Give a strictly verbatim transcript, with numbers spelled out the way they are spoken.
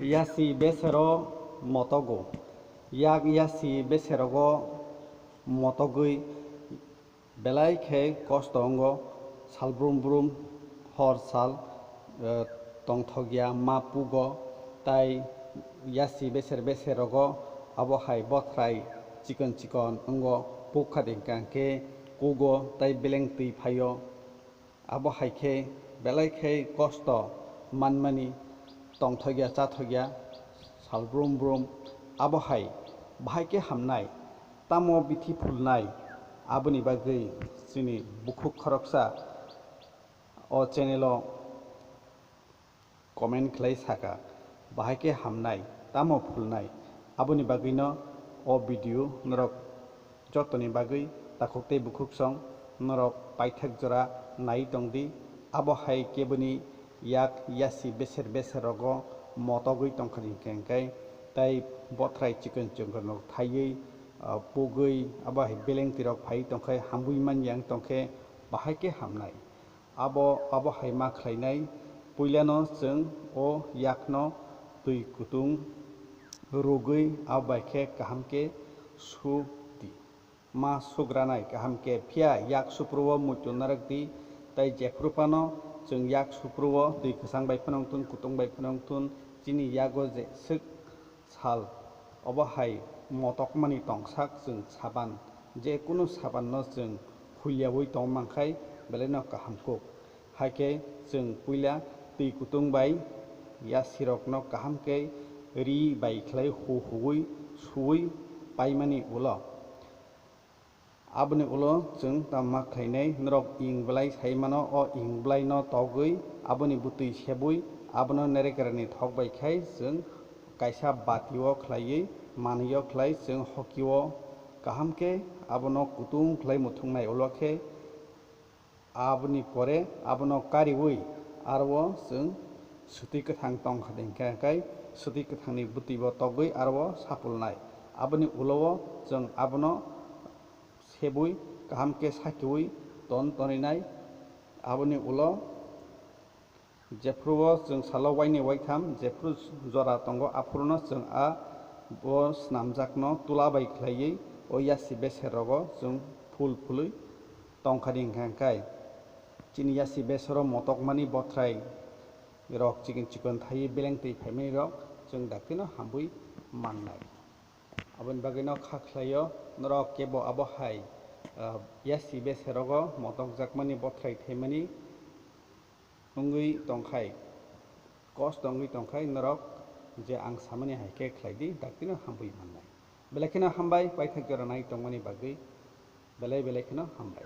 Yasi besero motogo. Yak yasi beserogo motogwi belai khe kosto wngo, sal brum brum hor sal, eh, tongthokya ma pugo, tai yasi beser beserogo abo hai bothrai chikon chikon wngo, puk kha de hwnkhe kugo tai beleng twi phaio. Abo hai khe belai khe kosto manmani, tongthokya chathokya sal brum brum. Abo hai bahai khe hamnai, tamo bithi phulnai, aboni bagwi chini bukhuk khoroksa o channel o comment khlai saka, bahai khe hamnai, tamo phulnai. Aboni bagwino o video norok jotoni bagwi takhuk tei bukhuk song norok paithak jora nai tongdi. Abo hai keboni yak yasi beser beser rogo motogwi tongkha hwnkhe, hwnkhe tai bothrai chikon chikon rok thaiwi, ah, pugwi abo hai beleng tirok phai tongkhe, hamwi manya wng tongkhe, bahai khe hamnai. Abo, abo hai ma khlainai, puilano chwng o yakno twi kutung rwgwi abo bai khe kaham khe su di. Ma sugranai kaham khe, phiya yak suphuru-o muitu narwk di, tai jephuru phano chwng yak suphuru-o twi kwchang bai phano wng thun, kutung bai phano wng thun, chini yago je swk sal, obo hai motokmani tongsak chwng saban, je kunu sabanno chwng huliyaui tong mankhai belaino kaham kuk. Hai khe chwng puila twi kutung bai yasirokno kaham khe ri bai khlai hu huui suui paimani ulo. Aboni ulo chwng tamo ma khlainai, norok ing belai sai mano, o ing belaino togwi aboni bwtwi sebwi abono nerekerani thok bai khai chwng kaisa batio khlaiwi manwio khlai chwng hokio kaham khe abono kutung khlai muthungnai ulo khe aboni pore abono kariui aro chwng swtwi kwthang tong kha hwnkhe, hwnkhe swtwi kwthangni bwtwibo togwi aro sapulnai. Aboni ulo chwng abono sebui kaham khe sakiui ton toninai. Aboni ulo jephuru-o chwng salo waini waitham jephuru jora tongo, aphuruno chwng a bo snamjakno tula bai khlaiwi o yasi beser rogo chwng phul phului tongkha di hwnkha hwnkhe, chini yasi besero motokmani bothrai rok chikon chikon thaiwi beleng twi phaimani rok chwng daktino hamwi mannai. Aboni bagwino kha khlaio, norok kebo abo hai, ah, yasi beserogo motokjakmani bothrai thaimani wngwi tongkhai, kosto wngwi tongkhai, norok je ang samani hai khe khlai di, daktino hamwi mannai. Belai kheno hambai, paithak jora nai tongmani bagwi belai belai kheno hambai.